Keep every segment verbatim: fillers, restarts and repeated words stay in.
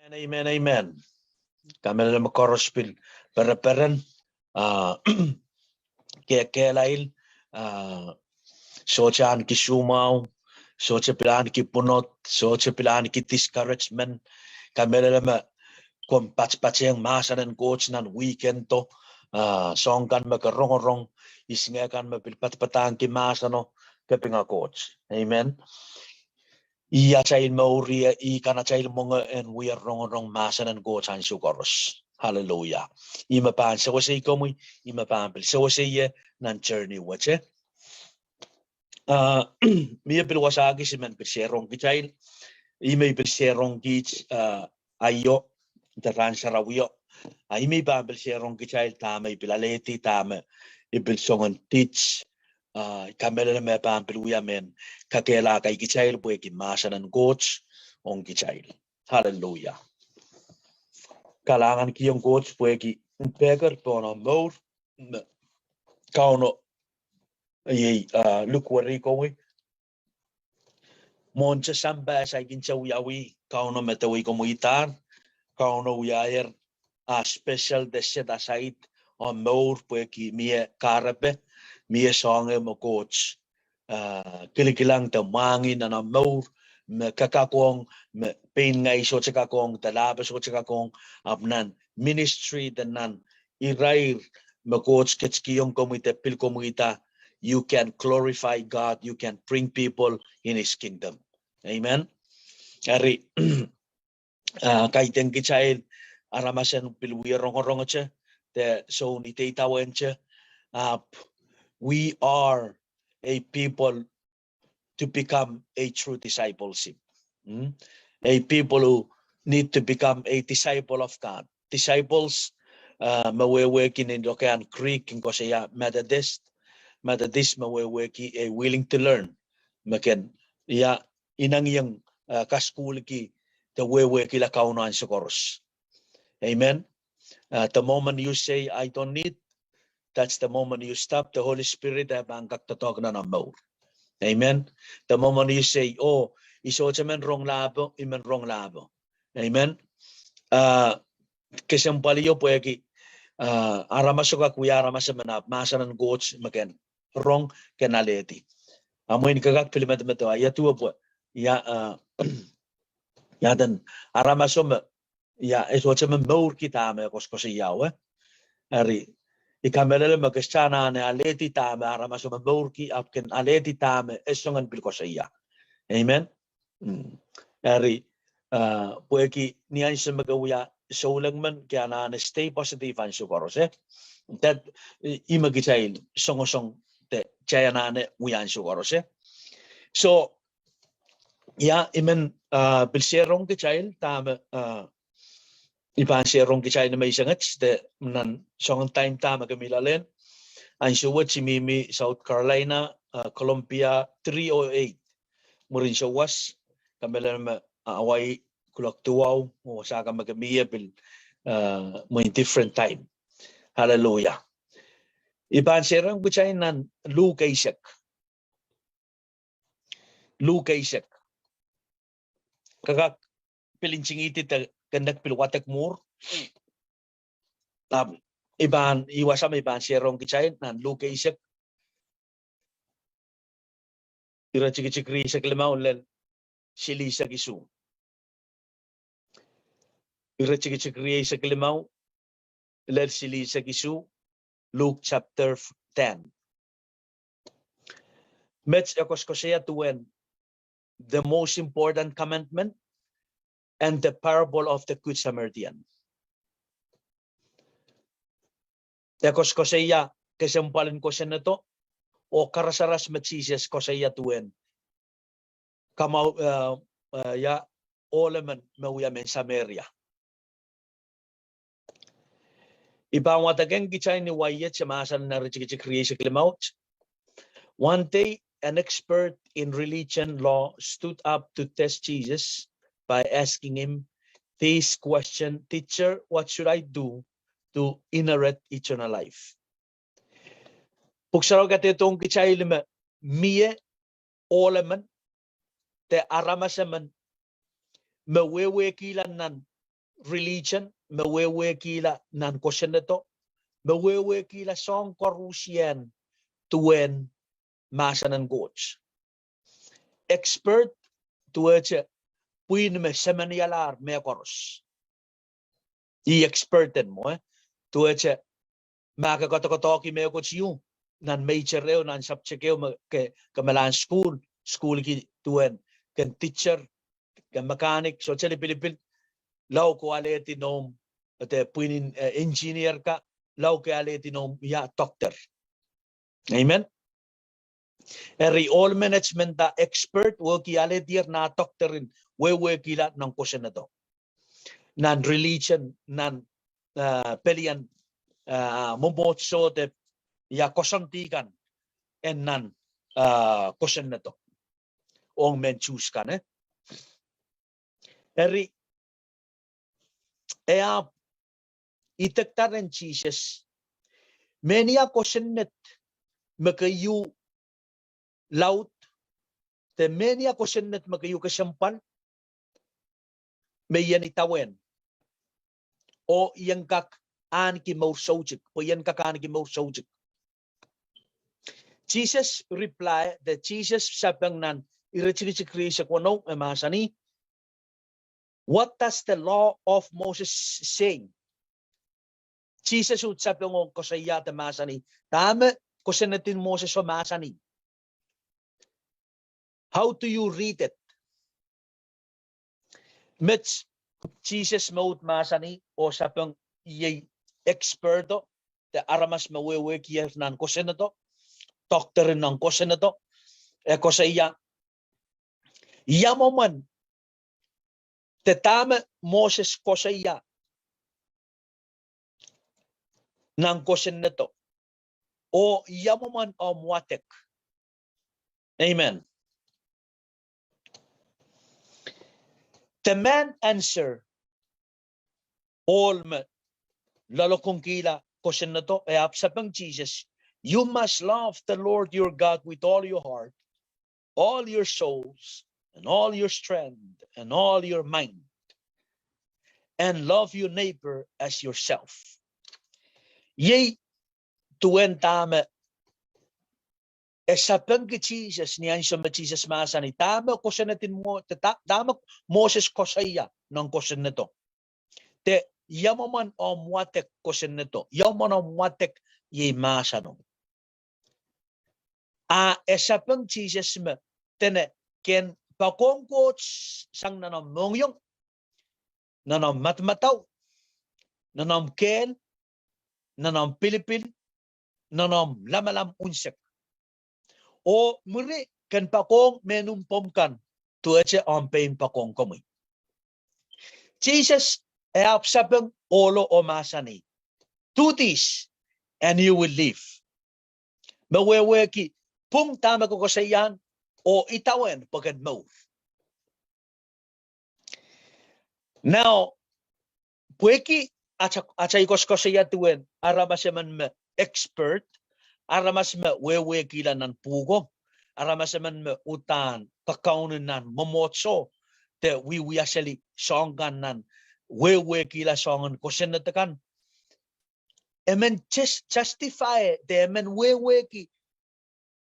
Amen, amen, amen. Kamehlele me koaros pil pereperen, ah, ke kehlail, ah, sohte ahneki soumwahu, sohte pil ahneki pwunod, sohte pil ahneki discouragement. Kamehlele me komw patpatehng mahsen en Koht nan weekend o, ah, soahng kan me ke rongorong, isingeh kan me pil padapadahngki mahseno, kapinga Koht. Amen. Ih atail mour, ih, ih kan atail mwenge en wia rongorong mahsen en Koht ansou koaros. Hallelujah. Ih me pahn sewesei komwi, ih me pahn pil sewesei ie nan journey wet. Ah, mie pil wasa kis I men pil sehrong kitail. Ih me I pil sehrong kiht, ah, aio, de rahn sarawio. Ah, ih me I pahn pil sehrong kitail dahme I pil alehdi, dahme I pil soangen teach. Ah, kamehlele me pahn pil wia mehn kakehlaka kitail pwehki mahsen en Koht ong kitail. Hallelujah. Kalahngan kihong Koht pwehki pehker pohn omw mour, me Kauno iei, ah, lukweri komwi. Mwohn te sampah saikinte wiawi, Kauno medewei komwi dar, Kauno wiahier ah special de set aside omw mour pwehki mie kahrepe, mie soahngen me Koht, ah, kilikilang de mwahngih nan omw mour, me ke kak ong, me pein ngehi sohte kak ong, de lahpo sohte kak ong, ahpw nan ministry de nan irair me Koht ketikihong komwi de pil komwi da, you can glorify God, you can bring people in his kingdom. Amen. Eri, ah, kaidehn kitail aramas en pil wia rongorongete, de soun ideidawente, ahpw we are a people to become a true discipleship. Hmm? A people who need to become a disciple of God. Disciples, ah, me wehwehki ni lokaiahn Greek kin koasoia Methodist. Methodist me wehwehki a willing to learn. Me kin, ia, inengieng, ah, kasukuhlki de wehwehkihla Kauno ansou koaros. Amen. Uh, the moment you say, "I don't need," that's the moment you stop the Holy Spirit, eh, pahn kak doadoahk nan omw mour. Amen. The moment you say, "Oh, I sohte men rong lahpo," I men rong lahpo. Amen. Uh, kesempwal ieu pwehki, uh, aramaso kak wia aramas emen ahpw mahsen en Koht me ken rong, ken alehdi. A mwein ke kak pil medemedewe, ia duwe pwe, ia, uh, ia eden aramaso me ia, e sohte men mourki dahme e koasoakoasoia, eh. Eri, I kamehlele me ke sohte anahne alehdi dahme aramaso me mourki, ahpw ken alehdi dahme e soangen pil koasoaia. Amen. Mm. Eri, uh, pwehki ni ansou me ke wia souleng men, ke anahne stay positive ansou koaros, eh. That, eh, ih me kitail songosong de kitail anahne wia ansou koaros, eh. So, ia, I men, uh, pil shareong kitail dahme, uh, I pahn shareong kitail ni menseng et, de nan soangen time dahme ke mih loalen. Ansou wet I mihmi South Carolina, uh, Columbia three oh eight. Mwurin souwas, kamehlele me, uh, Hawaii kuloak duwau, oh, wasa kan me ke mih ie pil, uh, mwurin different time. Hallelujah. I pahn shareong kitail nan Luk eisek. Luk eisek. Ke kak pil ntingihdi de ke nek pil wadek mwuhr. Ahpw, I pahn, ih wasa me I pahn shareong kitail nan Luk eisek. Iretikitik rieisek limau lel silihsek isuh. Iretikitik rieisek limau lel silihsek isuh, Luke chapter ten. Met e koasoakoasoia duwen the most important commandment and the parable of the Good Samaritan. E koasoakoasoia kesempwalin kosonnedo oh karasaras me Sises koasoia duwen kamau, eh, eh, ia, ohl emen me wia mehn Sameria. I pahn wadekehng kitail ni wai et, mahsanih nan iretikitik rieisek limau et. One day, an expert in religion law stood up to test Jesus by asking him this question, "Teacher, what should I do to inherit eternal life?" Pwuhk Sarawi kadehdehiong kitail me mie ohl emen de aramas emen me wehwehkihla nan religion, me wehwehkihla nan kosonnedo, me wehwehkihla soahng koarusie duwen mahsen en Koht. Expert, duwehte pwihn me semenialahr mehkoaros. Ih expert en mwo, eh? Duwehte ma ke koadokoadoahki mehkot ieu, nan major ehu, nan subject ehu, me ke, ke malahn sukuhl, sukuhlki duwen, ke teacher, ke mechanic, sohte lipilipil, lao ke alehdi noumw, de pwihn en, eh, engineer ka, lao ke alehdi noumw ia doctor. Amen. Eri ohl menet me nda expert, wehwehki alehdier nan doctor en wehwehkihla nan kosonnedo. Nan religion, nan, ah, pelien, ah, mwomwohdiso de ia koasoandi kan en nan, ah, kosonnedo. Ong mehn Suhs kan, eh? Eri, e ahpw idek da rehn Sises, mehnia kosonned me keieu laud, de mehnia kosonned me keieu kesempwal, me I en idawehn, oh I en kak ahneki mour soutuk, pwe I en kak ahneki mour soutuk. Sises reply, de Sises sapeng nan iretikitik rieisek weneu, e mahsanih, What does the law of Moses say? Sises uhd sapeng oh koasoia de mahsanih, dahme kosonned en Moses o mahsanih? How do you read it? Met Sises me uhd mahsanih oh sapeng, iei expert o, de aramas me wehwehkier nan kosonnedo, doctor nan kosonnedo, e koasoia, ia mwomwen, de dahme Moses koasoia nan kosonnedo, oh ia mwomwen omw wadek. Amen. The man answer, ohl me loalokongkihla kosonnedo, e ahpw sapeng Sises, You must love the Lord your God with all your heart, all your souls, and all your strength, and all your mind, and love your neighbor as yourself. Iei duwen dahme e sapengki Sises ni ansou me Sises mahsanih, dahme kosonned en Mo-, da-, dahme Moses koasoia nan kosonnedo. De ia mwomwen omw wadek kosonnedo, ia mwomwen omw wadek iei mahseno. A e sapeng Sises me, dene, ke en poakohng Koht sang nan omw mohngiong, nan omw madamadau, nan omw kehl, nan omw pilipil, nan omw lamalam unsek. Oh mwuri ke en poakohng mehn mpomw kan duwehte omw pein poakohng komwi. Sises e ahpw sapeng ohlo oh mahsanih, Do this and you will live. Me wehwehki, pwung dahme ke koasoiahn oh idawehn pwe ke en mour. Now, pwehki atail, atail koasokoasoia duwen aramas emen me expert, aramas me wehwehkihla nan pwuhko, aramas emen me uhdahn kakaun nan mwomwohdiso, de wiewia seli soahng kan nan wehwehkihla soangen kosonned akan. Emen jus-, justify, de emen wehwehki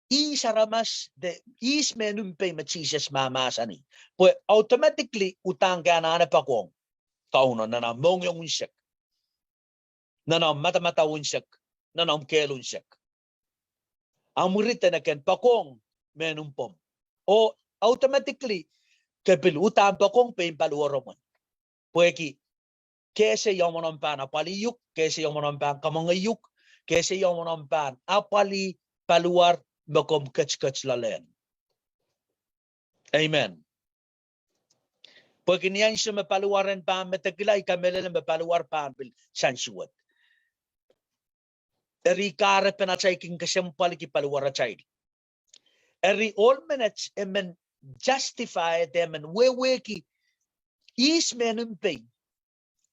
ihs aramas, de ihs mehn mpei me Sises mahmahsanih. Pwe automatically uhdahn ke anahne poakohng Kauno nan omw mohngiong unsek, nan omw madamadau unsek, nan omw kehl unsek. A mwuri dene ke en poakohng mehn mpomw. Oh automatically ke pil uhdahn poakohng pein paliwaromwen. Pwehki ke ese ia mwomwen omw pahn apwalih uhk, ke ese ia mwomwen omw pahn kamwenge uhk, ke ese ia mwomwen omw pahn apwalih paliwar me komw ketiket loalehng. Amen. Pwehki ni ansou me paliwar en pahn medekila, I kamehlele me paliwar pahn pil sansewet. Eri kahrepen atail kin kesempwalki paliwar atail. Eri ohl menet emen justify, de emen wehwehki ihs mehn mpei.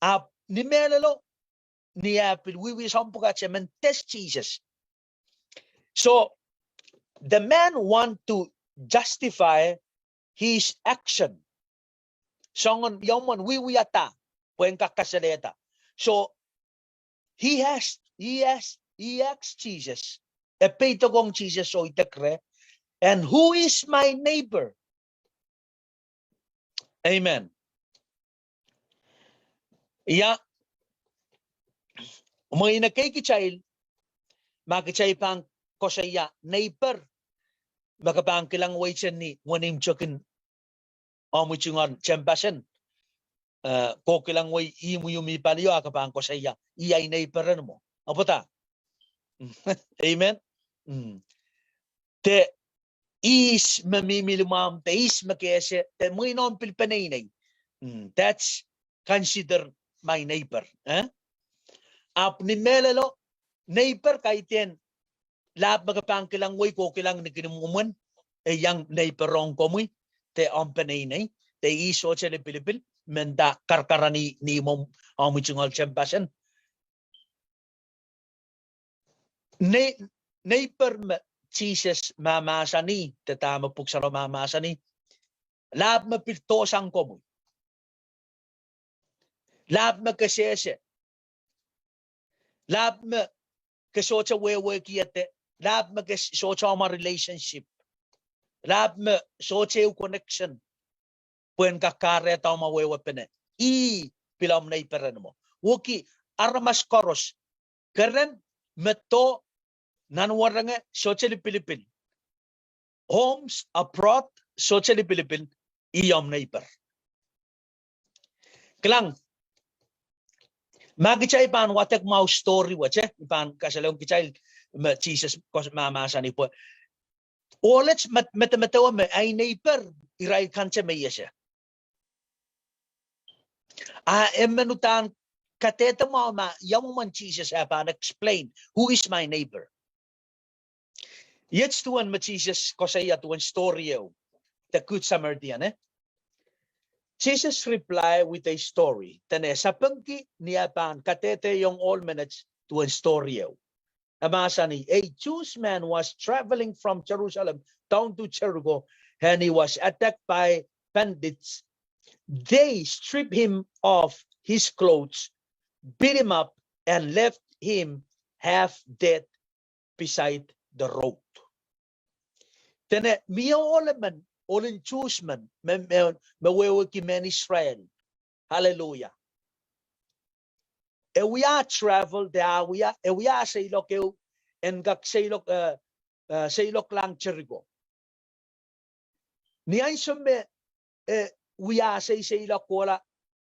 Ahpw ni mehlelo, ni ah pil wiewia soahng pwukat, emen test Sises. So the man want to justify his action. Soangen ia mwomwen wiewiahda pwehn kak kasalehda. So, he has, he has, he asked Jesus. E peidokohng Sises oh idek reh, "And who is my neighbor?" Amen. Ia, mwein ekei kitail, ma kitail pahn koasoia neighbor, ma ke pahn kilang weite ni wenihmwtekin omwi tungoal tehnpasen, eh, ke kilang wei imwiumwi palio, a ke pahn koasoia, "Ih ahi neighbor en mwo." Apwada. Amen. Mm. De ihs me mihmi limwahmw, de ihs me ke ese, de mwein omw pil peneinei. Mm, that's consider my neighbor, eh? Ahpw ni mehlelo, neighbor kaidehn, lahp me ke pahn kilang wei, ke kilang ni kin mwomwen, e iang neighbor ong komwi, de omw peneinei, de ih sohte lipilipil, menda karakaranih ni mwomw, omwi tungoal tehnpasen. Nei-, neighbor me Sises mahmahsanih, de dahme Pwuhk Sarawi mahmahsanih, lahp me pil dohsang komwi. Lahp me ke sehse. Lahp me ke sohte wehwehki ede. Lahp me ke sohte omw relationship. Lahp me sohte ehu connection. Pwehn kak kahrehda omw wehwehpene. Ih pil omw neighbor en mwo. Wehwehki aramas koaros. Keren, medewe, nanwerenge, sohte lipilipil. Homes abroad, sohte lipilipil, ih omw neighbor. Kilang, ma kitail pahn wadek mwahu story wet, eh, I pahn kasalehiong kitail me Sises koasoia mahmahsanih pwe ohl et med-, medemedewe me ahi neighbor, irail kante me I ese. A e men uhdahn kadehde mwahu ma ia mwomwen Sises eh pahn explain, "Who is my neighbor?" Iet duwen me Sises koasoia duwen story ehu, the Good Samaritan, eh? Jesus reply with a story. Dene sapengki ni eh pahn kadehdehiong ohl menet duwen story ehu. E mahsanih, "A Jewish man was traveling from Jerusalem down to Jericho, and he was attacked by bandits. They stripped him of his clothes, beat him up, and left him half dead beside the road." Dene mie ohl emen, ohl en Jews men, me, me, me wehwehki mehn Israel. Hallelujah. E wia travel, de a wia, e wia seiloak ehu, en kak seiloak, eh, eh, seiloaklahng Jericho. Ni ansou me e wia sei, seiloak kohla,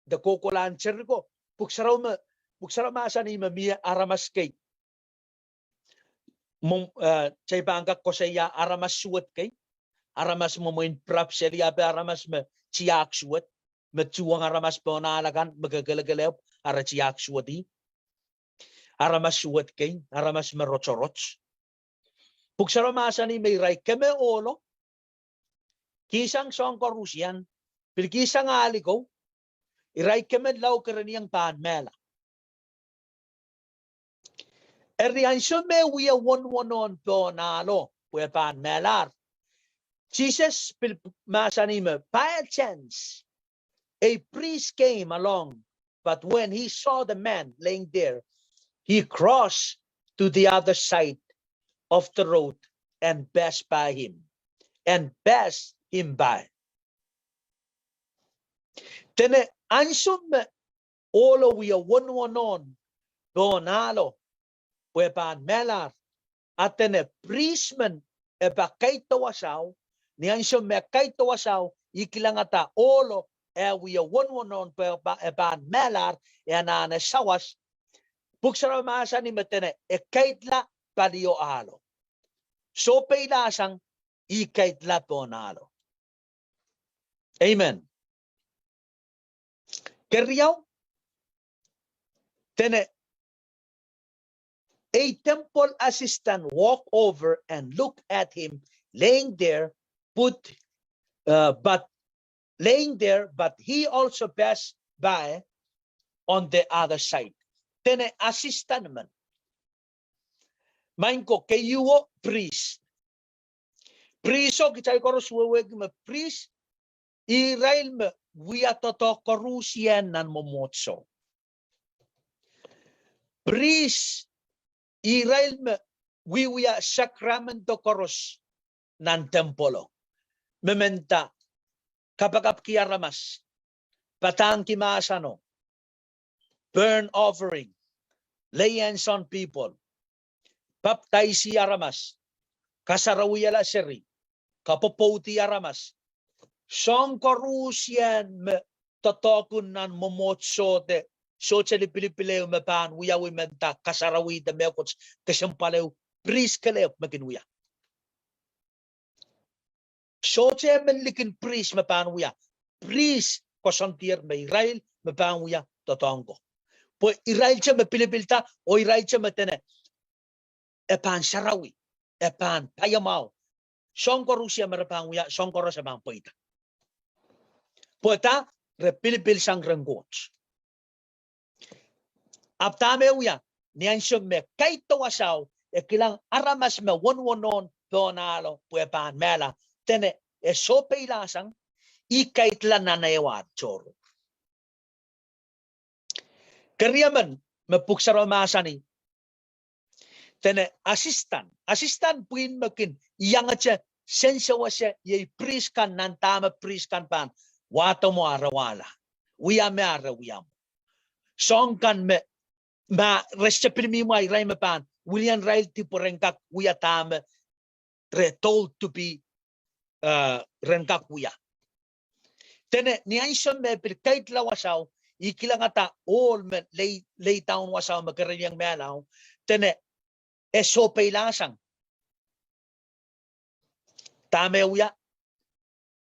de kohkohlahng Jericho, Pwuhk Sarawi me, Pwuhk Sarawi mahsanih me mie aramas kei. Mwomw, eh, kitail pahn kak koasoia aramas suwed kei. Aramas mwomwen pirap seli, ape aramas me tiahk suwed, me tuhwong aramas pohn ahl akan, me kekelekelehpw, ara tiahk suwed ih. Aramas suwed kei, aramas me rotorot. Pwuhk Sarawi mahsanih me irail keme ohlo, kihsang soahng koarusie, pil kihsang ahl iko, irail keme lao kerenieng pahn mehla. Eri ansou me wie wonwonohn pohn ahlo pwe pahn mehlahr, Sises pil mahsanih me, by chance, a priest came along, but when he saw the man laying there, he crossed to the other side of the road and passed by him, and passed him by. Dene ansou me ohlo wie wonwonohn pohn ahlo pwe pahn mehlahr, a dene priest men e pahn kaidehn wasao, ni ansou me kaidehn wasao, e kilangada ohlo e wie wonwonohn pwe pahn, e pahn mehlahr, e anahne sawas. Pwuhk Sarawi mahsanih me dene e kaidla palio ahlo. Sohpeilahsang, e kaidla pohn ahlo. Amen. Keriau, dene a temple assistant walked over and looked at him laying there, put, uh, but laying there, but he also passed by on the other side. Dene assistant men. Maing ko, keieu priest. Priest o, kitail koaros wehwehki me priest, irail me wia doadoahk koaruhsie nan mwomwohdiso. Priest, irail me wiewia sakramendo koaros nan temple, me menda kapakapki aramas, padahngki mahseno, burnt offering, lay hands on people, papdaisi aramas, kasarawihala seri, kapwopwoudi aramas. Soahng koaruhsie me doadoahk nan mwomwohdiso de sohte lipilipil ehu me pahn wiawi menda kasarawihda mehkot kesempwal ehu, priest kelehpw me kin wia. Sohte emen likin priest me pahn wia. Priest koasoandier me irail me pahn wia doadoahk ko. Pwe irail te me pilipilda oh irail te me dene, e pahn sarawi, e pahn paiamwahu. Soahng koaruhsie me re pahn wia, soahng koaros e pahn pweida. Pwe da, re pilipil sang rehn Koht. Ahpw dahme wia, ni ansou me kaidehn wasao, e kilang aramas me wonowonohn pohn ahlo pwe e pahn mehla, dene e sohpeilahsang, ih kaidla nan ehu ahn tohrohr. Keriemen me Pwuhk Sarawi mahsanih, dene assistant, assistant pwihn me kin iangete sewese iei priest kan nan dahme priest kan pahn wahdo mwo, re wahla, wia me re wia mwo. Soahng kan me, ma re sohte pil mihmi mwo, irail me pahn wilian irail dipwe ren kak wia dahme re told to be, eh, ren kak wia. Dene ni ansou me pil kaidla wasao, I kilangada ohl me lay, lay down wasao me kereniong mehlao, dene e sohpeilahsang. Dahme wia,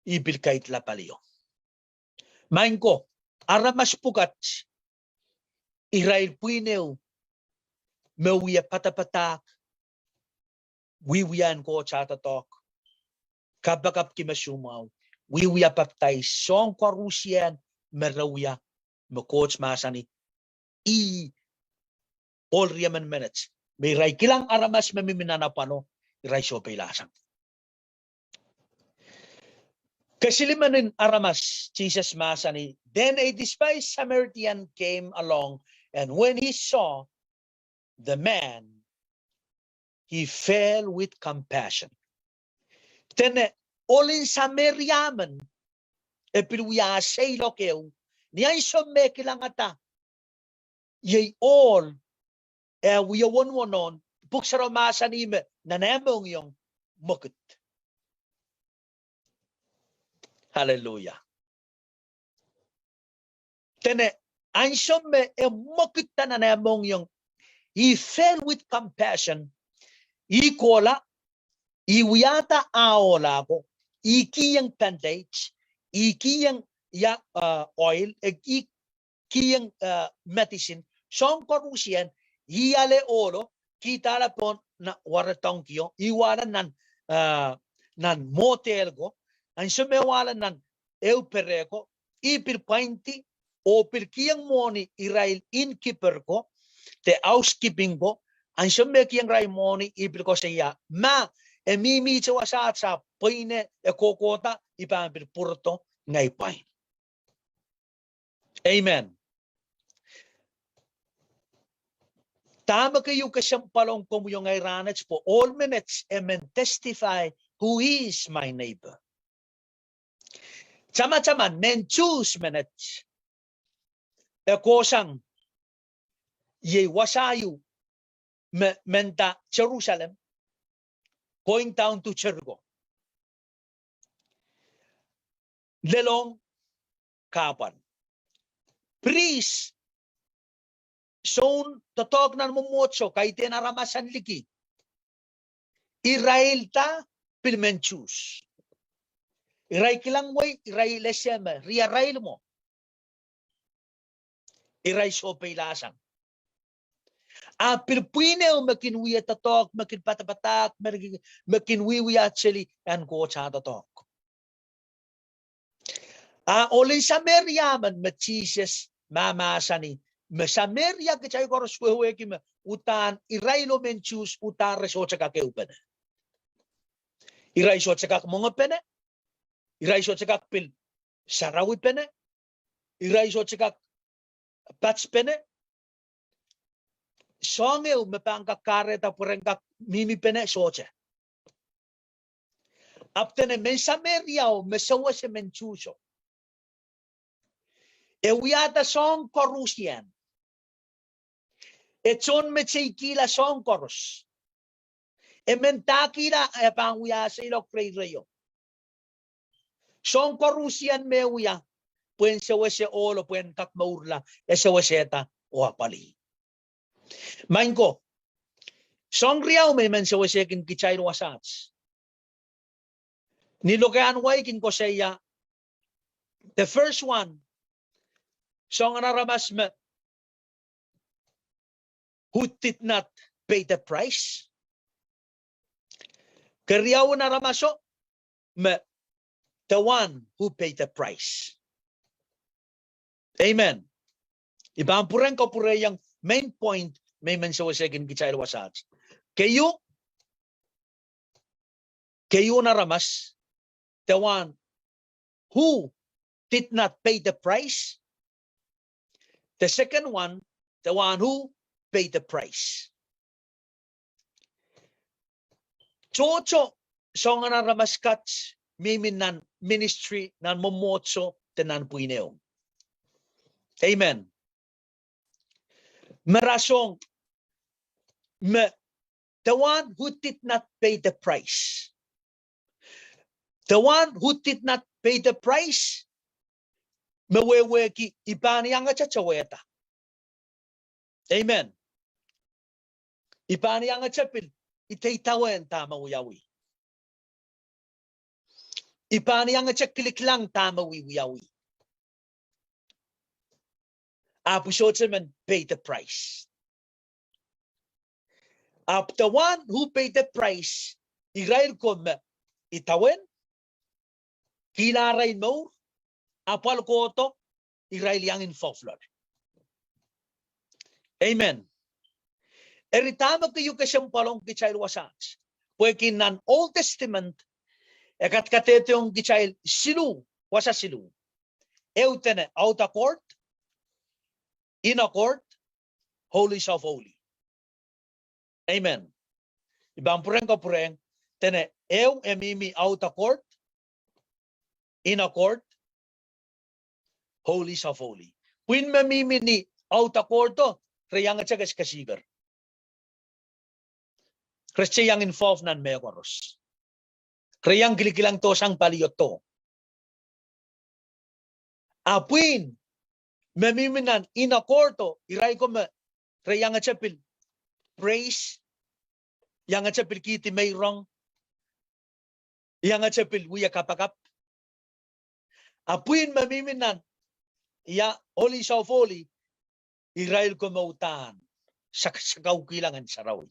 I pil kaidla palio. Maing ko, aramas pwukat, irail pwihn ehu me wie padapadahk, wiewia en Koht ah doadoahk, kapakapki me soumwahu, wiewia papdais, soahng koaruhsie me re wia, me Koht mahsanih, ih ohl riemen menet, me irail kilang aramas me mihmi nan apwalo, irail sohpeilahsang. Kesilimen en aramas, Sises mahsanih, then a despised Samaritan came along, and when he saw the man, he felt with compassion. Dene ohl en Sameria men, e pil wia seiloak ehu, ni ansou me kilangada iei ohl, e wie wonowonohn, Pwuhk Sarawi mahsanih me nan eh mohngiong mwekid. Hallelujah. Dene ansou me e mwekidda nan eh mohngiong, he felt with compassion. I kohla, I wiahda ah ohla ko, I kihong bandage, I kihong ia, uh, oil, I kihong, uh, medicine, soahng koaruhsie, I ale ohlo, kihda ale pohn nan ware dongkio, I wahla nan, uh, nan motel ko, ansou me wahla nan ehu pere ko, I pil pwaindi oh pil kihong mwohni irail innkeeper ko de housekeeping ko, ansou me kihong irail mwohni I pil koasoia, ma e mihmihte wasaht, ah pweine e kohkohda, I pahn pil pwurodo, ngehi pwain. Amen. Dahme keieu kesempwal ong komwi oh ngehi rahnwet pwe ohl menet e men testify, who is my neighbor. Tamataman mehn Suhs menet e kohsang iei wasa ieu me menda Jerusalem, going down to Jericho. Lelohng kahpwal. Priest, soun doadoahk nan mwomwohdiso, kaidehn aramas en liki, irail da pil mehn Suhs. Irail kilang wei, irail ese me riarail mwo, irail sohpeilahsang. Ah pil pwihn ehu me kin wie doadoahk, me kin padapadahk, me kin, me kin wiewia seli en Koht ah doadoahk. Ah ohl en Sameria men me Sises mahmahsanih, me Sameria kitail koaros wehwehki me uhdahn irail oh mehn Suhs uhdahn re sohte kak ehupene. Irail sohte kak mwengepene, irail sohte kak pil Sarawi pene, irail sohte kak patpene, soahng ehu me pahn kak kahrehda pwurehng kak mihmi pene sohte. Ahpw dene mehn Sameria o me sewese mehn Suhs o, e wiahda soahng koaruhsian. E tohnmeteikihla soahng koaros. E mendahkihla e pahn wia seiloak reireio. Soahng koaruhsian me wia, pwehn sewese ohlo, pwehn kak mourla, e sewesehda oh apwalih. Maing ko, soahng riau me I men sewesehkin kitail wasaht. Ni lokaiahn wai kin koasoia, the first one, soangen aramas me who did not pay the price. Keriaun aramaso me the one who paid the price. Amen. I pahn pwurehng kapwurehiong main point me I men sewesehkin kitail wasaht. Keieu, keiun aramas, the one who did not pay the price. The second one, the one who paid the price. Tohto soangen aramas kat mihmi nan ministry, nan mwomwohdiso, de nan pwihn ehu. Amen. Me rasehng me the one who did not pay the price. The one who did not pay the price, me wehwehki I pahn iangete towehda. Amen. I pahn iangete pil ideidawehn dahme wiawi. I pahn iangete kilikilang dahme wiawi. Ahpw I sohte men pay the price. Ahpw the one who paid the price, irail ko me idawehn, kihla arail mour, apwal kohdo, irail iang involve loale. Amen. Eri dahme keieu kesempwal ong kitail wasaht? Pwehki nan Old Testament, e kadkadehdehiong kitail siluh, wasa siluh. Ehu dene outer court, inner court, holies of holy. Amen. I pahn pwurehng kapwurehng, dene ehu e mihmi outer court, inner court, holies of holy. Pwihn me mihmi ni outer court o, re iangete kesikesihker. Re sohte iang involve nan mehkoaros. Re iang kilikilang dohsang paliodo. A pwihn me mihmi nan inner court o, irail ko me re iangete pil praise, iangete pil kihdi meirong, iangete pil wia kapakap. A pwihn me mihmi nan, ia, holies of holy, irail ko me uhdahn sak-, sakau kilang en sarawi.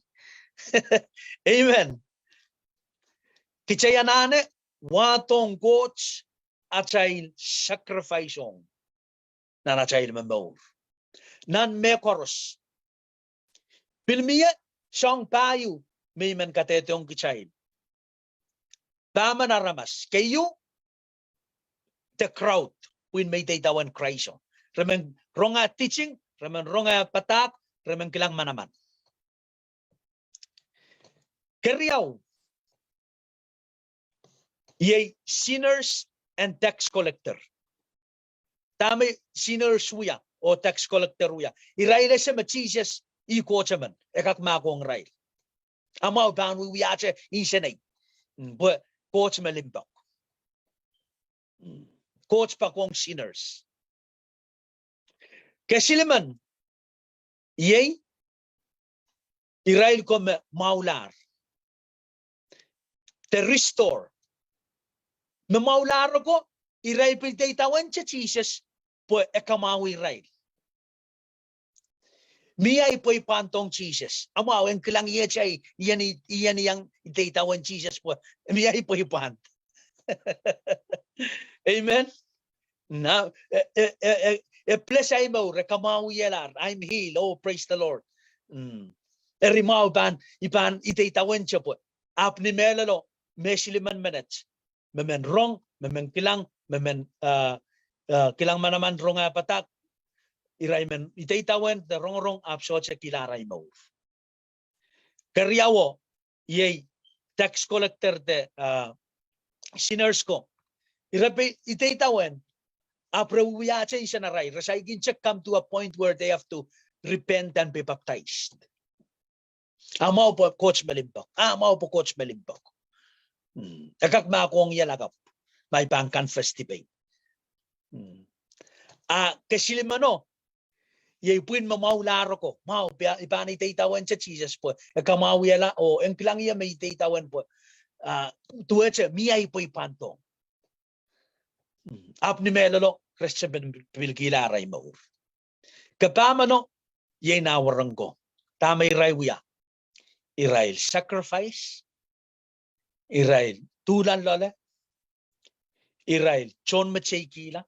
Amen. Kitail anahne wahdohng Koht atail sacrifice ong nan atail momour, nan mehkoaros. Pil mie soahng pahieu me I men kadehdehiong kitail. Pahmen aramas. Keieu, the crowd, pwihn me ideidawen Krais o. Re men rong ah teaching, re men rong ah padahk, re men kilang manaman. Keriau, iei sinners and tax collector. Dahme sinners wia oh tax collector wia? Irail ese me Sises ih Koht emen, e kak mahkohng irail. A mwahu pahn wiwiahte insenei, mm, pwe Koht me limpoak. Mm, Koht poakohng sinners. Kesilimen, iei irail ko me mwahulahr. The restore. Me mwahulahr ko, irail pil ideidawen te Sises pwe e kamwahwih irail. Mie ahi pweipwand ong Sises? A mwahu, en kilang iet ahi, ien i-, ien iang ideidawen Sises pwe mie ahi pweipwand. Amen. Na, e, e, e, e, e bless ahi mour, e kamwahwihlahr, I'm healed, oh, praise the Lord. Mm. Eri mwahu pahn, I pahn ideidawen te pwe. Ahpw ni mehlelo, me silimen menet, me men rong, me men kilang, me men, ah, ah, kilang manaman rong ah padahk, irail men ideidawehn de rongorong ahpw sohte kihla arail mour. Keriau, iei tax collector de, ah, sinners ko. Ira pil ideidawehn, ahpw re wiahte insenarail, re saikinte come to a point where they have to repent and be baptized. Ah, mwahu pwe Koht me limpoak. Ah, mwahu pwe Koht me limpoak. Mm. E kak mahkohng ie lakapw ma I pahn confess dipei. Mm. Ah, kesilimeno, iei pwihn me mwahulahr ko. Mwahu, pia, I pahn ideidawehn te Sises pwe e kamwahwihala oh en kilang ie me ideidawehn pwe, ah, duwehte mie ahi pwe I pahn dohng. Mm. Ahpw ni mehlelo, re sohte pil, pil kihla arail mour. Kapahameno, iei nah wahnpoaron ko. Dahme irail wia? Irail sacrifice, irail duhlan loale, irail tohnmeteikihla,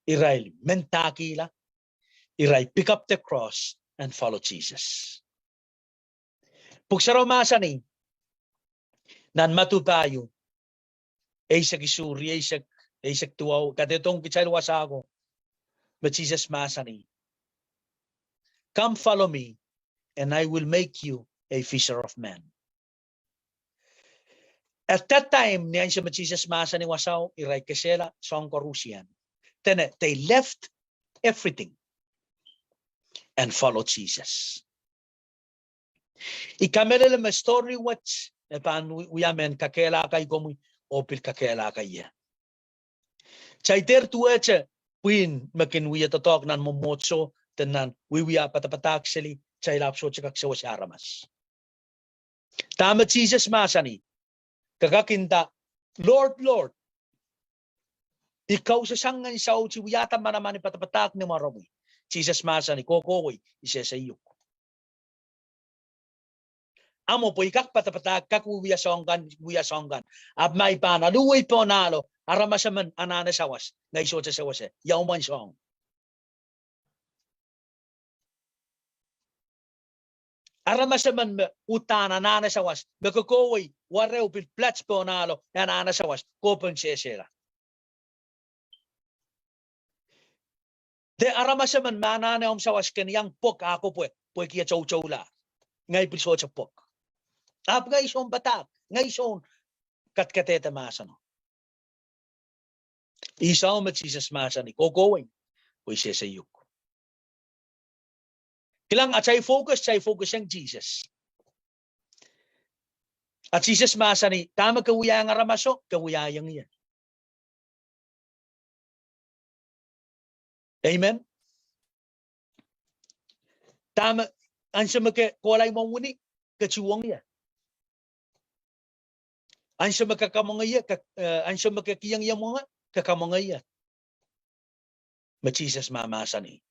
irail mendahkihla, irail pick up the cross and follow Jesus. Pwuhk Sarawi mahsanih nan Madiu pahieu, eisek isuh, rieisek, eisek duwau, kadehdehiong kitail wasa ko me Sises mahsanih, "Come follow me, and I will make you a fisher of men." At that time, ni ansou me Sises mahsanih wasao, irail kesehla soahng koarusie. Then, uh, they left everything and followed Jesus. I kamehlele me story wet e pahn wi-, wia mehn kakehlaka komwi oh pil kakehlaka ie. Kitail dehr duwehte pwihn me kin wie doadoahk nan mwomwohdiso de nan wiewia padapadahk seli, kitail ahpw sohte kak sewese aramas. Dahme Sises mahsanih, ke kak nda, "Lord, Lord, I kausasang ngehn saut, I wiahda manaman, I padapadahk ni mwaromwi." Sises mahsanih, "Kohkohwei, I sehse iuk." Amo pwe I kak padapadahk, kak wiewia soahng kan, wia soahng kan. Ahpw ma I pahn aluwei pohn ahlo, aramas emen anahne sawas, ngehi sohte sewese, ia mwomwen soahng? Aramas emen me uhdahn anahne sawas, me kohkohwei, wareo pil plat pohn ahlo, e anahne sawas, ke pahn sehsehla. De aramas emen me anahne omw sawas ken iang pwok ako pwe, pwehki e toutoula. Ngehi pil sohte pwok. Ahpw ngehi soun padahk, ngehi soun kadkadehde mahseno. Ih soahng me Sises mahsanih, kohkohwei, pwe I sehse iuk. Kilang, atail focus, atail focus ong Sises. A Sises mahsanih, dahme ke wiahiong aramaso, ke wiahiong ie. Amen. Dahme, ansou me ke kohla imwen wini, ke tuhwong ie. Ansou me ke kamwenge ie, ke, eh, ansou me ke kihong ie mwenge, ke kamwenge ie. Me Sises mahmahsanih.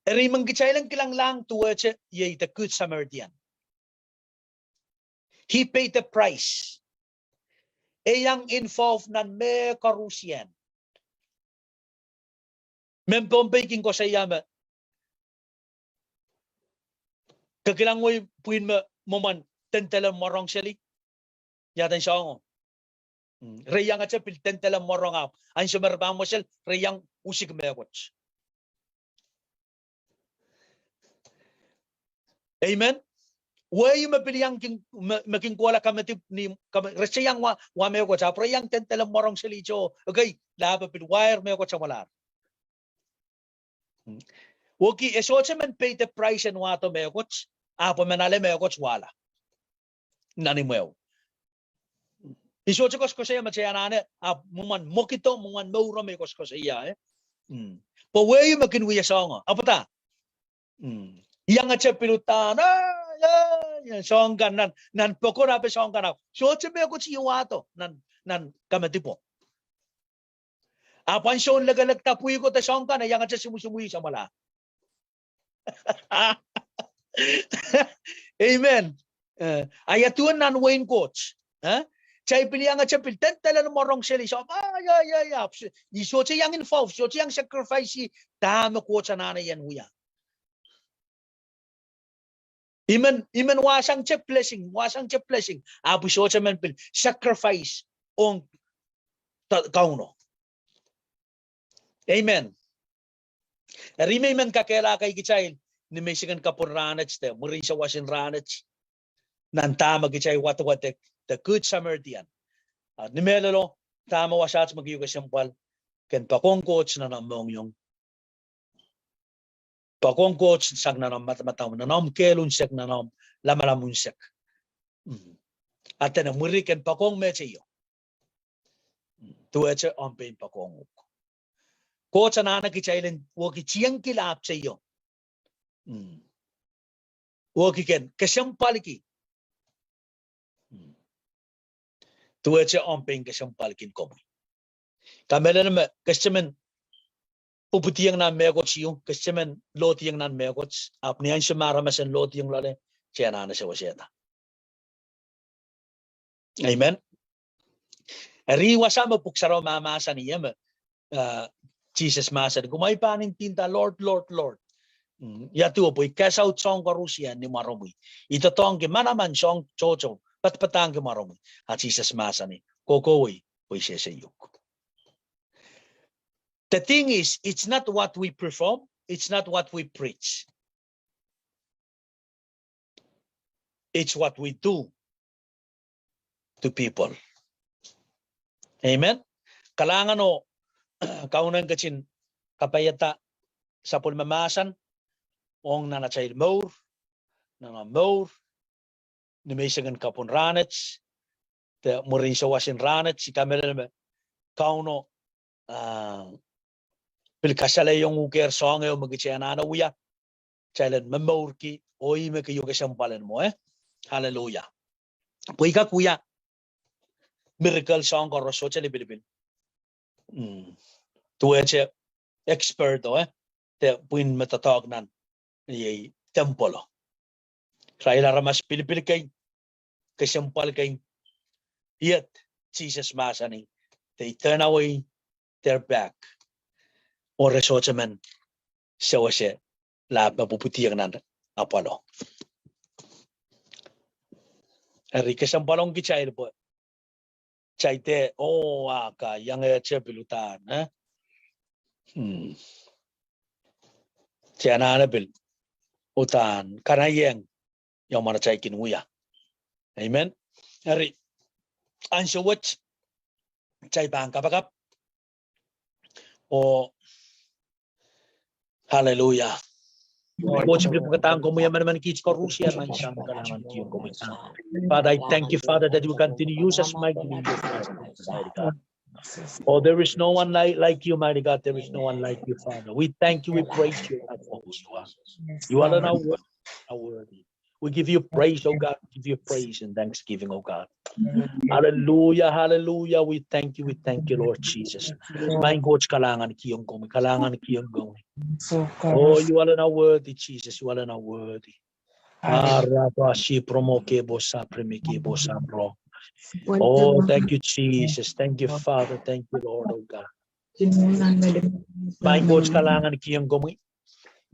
Eri men kitail en kilanglahng duwehte iei the Good Samaritan. He paid the price. E iang involve nan mehkoarusie. Mehn Pohnpei kin koasoia me, ke kilang wei pwihn me mwomwen dendelen mworong seli? Ia eden soahngo? Mm, re iangete pil dendelen mworong ahpw ansou me re pahn mwesel, re iang usik mehkot. Amen. Wehi me pil iang kin, me, me kin kohla kamadipw ni, kame-, re sohte iang wa, wa mehkot ahpw re iang dendelen mworong seli soh, okay, lahpe pil waer mehkot samwalahr. Mm. Wehwehki e sohte men pay the price en wahdo mehkot, ahpw e men ale mehkot wahla. Nan imwehu. I sohte koasokoasoia me kitail anahne, ahpw mwomwen mwekid, mwomwen mour me I koasokoasoia, eh. Mm. Pwe wehi me kin wia soahngo, ahpw da. Mm. Iangete pil uhdahn, ah, ia, ia, soahng kan nan, nan pokon ahpw soahng kan ahpw sohte mehkot I wahdo nan, nan kamadipwo. Ahpw ansoun lekelek da pwihko de soahng kan, e iangete sumwsumwi samwalahr. Amen. Eh, a ia duwen nan wehin Koht. Eh? Kitail pil iangete pil dendelen mworong seli soh, ah, ia, ia, ia, pse, I sohte iang involve, sohte iang sacrifice, dahme Koht anahne I en wia. I men, I men wahsang te blessing, wahsang te blessing. Ahpw I sohte men pil sacrifice ong Kauno. Amen. Eri me I men kakehlaka kitail ni menseng en kapwun rahnwet de mwurin sawasen rahnwet, nan dahme kitail wadwadek, the Good Samaritan. A ni mehlelo, dahme wasaht me keieu kesempwal, ken poakohng Koht nan omw mohngiong. Poakohng Koht sang nan omw madamadau, nan omw kehl unsek, nan omw lamalam unsek. A dene mwuri ken poakohng meteio. Duwehte omw pein poakohng uhk. Koht anahne kitail en wehkihdiengki lahpw teio. Wehki ken kesempwalki. Duwehte omw pein kesempwalkin komwi. Kamehlele me kestemen pwupwidiong nan mehkot ieu, kestemen lohdiong nan mehkot, ahpw ni ansou me aramas en lohdiong loale, kitail anahne sewesehda. Amen. Eri wasa me Pwuhk Sarawi mahmahsanih me, Sises mahsanih, kumwail pahn ndinda Lord, Lord, Lord. Ia duwe? Pwe I cast out soahng koaros ni mwaromwi. I doadoahngki manaman soahng tohto, padapadahngki mwaromwi. A Sises mahsanih, kohkohwei, pwe I sehse uhk. The thing is, it's not what we perform, it's not what we preach. It's what we do to people. Amen. Kalahngan oh Kauno en ketin kapaiada sapwellime mahsen ong nan atail mour, nan omw mour, ni menseng en kapwun rahnwet, de mwurin sawasen rahnwet. I kamehlele me Kauno pil kasalehiong uhk soahng ehu me kitail anahne wia, kitail en momourki, oh ih me keieu kesempwal en mwo, eh? Hallelujah. Pwe I kak wia miracle soahng koaros, sohte lipilipil. Duwehte expert o, eh? De pwihn me doadoahk nan iei temple o. Irail aramas pilipil kei, kesempwal kei, yet Sises mahsanih, they turn away their back. Oh re sohte men sewese lahpw me pwupwidiong nan apwalo. Eri kesempwal ong kitail pwe kitail dehr, oh, ah, ka iangehte pil uhdahn, eh? Kitail anahne pil uhdahn kanaiehng ia mwomwen atail kin wia. Amen. Eri ansou wet kitail pahn kapakap. Oh, hallelujah. Koht, I pil pwukadahng komwi emenemen kiht koarusie, maing Sahm, kalahngan kihong komwi. Father, I thank you, Father, that you continue use us mightily in your presence, mighty God. Oh, there is no one like, like you, mighty God. There is no one like you, Father. We thank you, we praise you, God, for who you are. You alone are worthy, are worthy. We give you praise, oh God. We give you praise and thanksgiving, oh God. Hallelujah, hallelujah. We thank you, we thank you, Lord Jesus. Maing Koht, kalahngan kihong komwi, kalahngan kihong komwi. Oh, you alone are worthy, Jesus. You alone are worthy. Araba si promo kebo sa premi kebo sa pro. Oh, thank you, Jesus. Thank you, Father. Thank you, Lord, oh God. Maing Koht, kalahngan kihong komwi.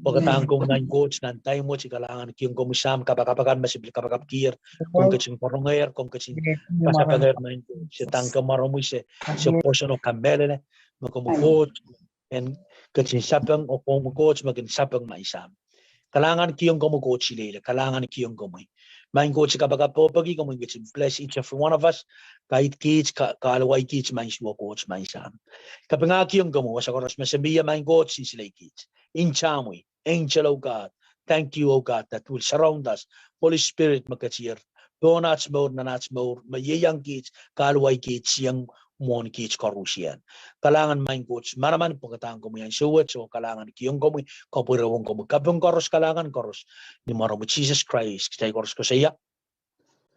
Pwukadahng komwi, maing Koht, nan time wet. I kalahngan kihong komwi Sahm, kapakap akan me se pil kapakapkier. Komw ketin karongehr, komw ketin kasapengehr, maing Koht. Se dang kamwaromwi, se, se pwoson oh kamehlele me komwi Koht en ketin sapeng, oh komwi Koht me kin sapeng, maing Sahm. Kalahngan kihong komwi Koht sileile, kalahngan kihong komwi. Maing Koht, se kapakap oh peki komwi ketin bless each every one of us. Guide kiht, ka, kahluwa kiht, maing Suo Koht, maing Sahm. Kapinga kihong komwi wasa koaros me se mie, maing Koht, nsensuwed kiht. Ntamwi, angel, oh God. Thank you, oh God, that will surround us. Holy Spirit, me ketin pohn aht mour, nan aht mour, me ieiang kiht, kahluwa kiht, siang mwohn kiht koarusie. Kalahngan maing Koht, manaman pwukadahng komwi ansou wet, oh kalahngan kihong komwi, kapwurehwong komwi kaping koaros, kalahngan koaros. Ni mwomwen Sises Krais kitail koaros koasoia.